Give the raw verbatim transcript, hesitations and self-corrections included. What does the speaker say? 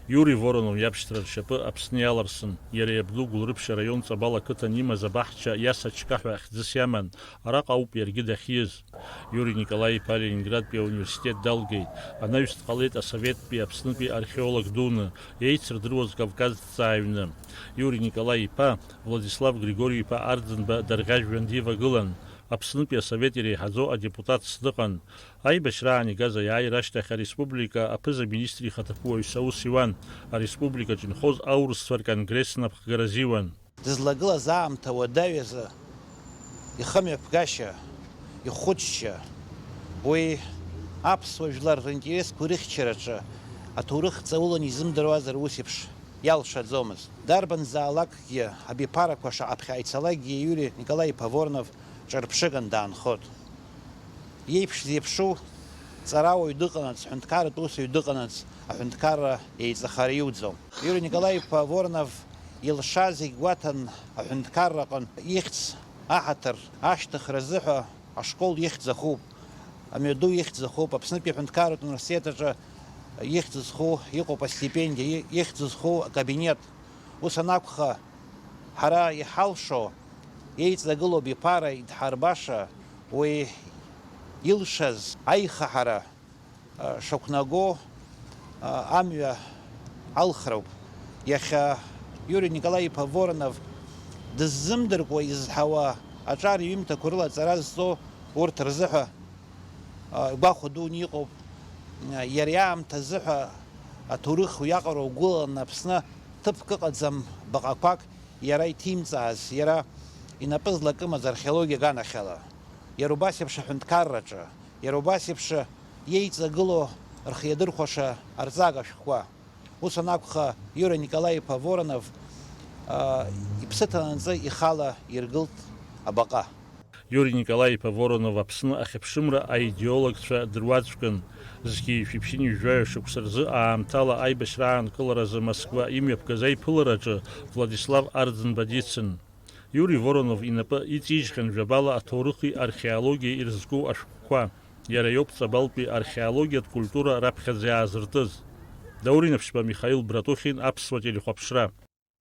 Иури Воронов иабшьҭра ршьапы Аԥсны иаларсын, иара иабду Гәылрыԥшь араион Ҵабал ақыҭан имаз абаҳча Иаса Чкаҳәа хьӡыс иаман, араҟа ауп иаргьы дахьиз. Иури Николаи-иԥа Ленинградтәи ауниверситет далгеит, анаҩс дҟалеит асоветтәи Аԥснытәи археолог дуны, еицырдыруаз кавказҭҵааҩны. Иури Николаи-иԥа Владислав Григори-иԥа Арӡынба дарӷьажәҩан дивагылан, Аԥснытәи асовет иреиҳаӡоу адепутатс дыҟан. Аибашьраан игаз аиааира ашьҭахь ареспублика аԥыза-министр ихаҭыԥуаҩс аус иуан, ареспубликаҿ инхоз аурысцәа рконгресс напхгара азиуан. Дызлагылаз аамҭа уадаҩ азы ихымҩаԥгашьа, ихәыцшьа, уи аԥсуа жәлар ринтересқәа рыхьчараҿы аҭоурых ҵауланы изымдыруазар, ус еиԥш иалшаӡомызт. Дарбанзаалакгьы абиԥарақәа шаҟа ԥхьаҟа ицалакгьы Иури Николаи-иԥа Воронов ҿырԥшыган даанхот. Иеиԥш-зеиԥшу ҵарауаҩ дыҟанаҵ, ҳәынҭқарратә усуҩ дыҟанаҵ, аҳәынҭқарра еиҵахара иуӡом. Иури Николаи-иԥа Воронов илшаз зегь гәаҭан аҳәынҭқарраҟын ихьӡ аҳаҭыр ашьҭыхра азыҳәа ашкол ихьӡ ахуп, амҩаду ихьӡ ахуп, Аԥснытәи аҳәынҭқарратә университет аҿы ихьӡ зху иҟоуп астипендиа, и-, ихьӡ зху акабинет. Ус анакәха, ҳара иҳалшо, еиҵагылоу абиԥара идҳарбаша, уи илшаз аихаҳара, а, шақәнаго, а, амҩа алхроуп. Иахьа Иури Николаи-иԥа Воронов дыззымдыркәа изҳауа аҿар иҩымҭақәа рыла аҵара зҵо урҭ рзыҳәа, а, гәахәа дуны иҟоуп. Иара иаамҭа азыҳәа аҭоурых уиаҟара угәылаланы Аԥсны ҭыԥк ыҟаӡам баҟақәак иара иҭимҵааз, иара инапы злакымыз археологиа аганахьала, иара убас еиԥш аҳәынҭқарраҿы, иара убас еиԥш иеиҵагылоу рхы иадырхәаша арҵага шәҟәқәа. Ус анакәха, Иури Николаи-иԥа Воронов, аа, иԥсы ҭанаҵы ихала иргылт абаҟа. Иури Николаи-иԥа Воронов Аԥсны ахьыԥшымра аидеологцәа дыруаӡәкын. Зқьи жәшәи ԥшьынҩажәи жәаҩа шықәса рзы аамҭала аибашьра аанкыларазы Москва имҩаԥгаз аиԥылараҿы Владислав Арӡынба дицын. Иури Воронов инапы иҵижьхьан жәабала аҭоурыхи археологиеи ирызку ашәҟәқәа. Иара иоуп Ҵабалтәи археологиатә культура раԥхьаӡа иаазыртыз. Даур Инаԥшьба, Михаил Братухин, Аԥсуа телехәаԥшра.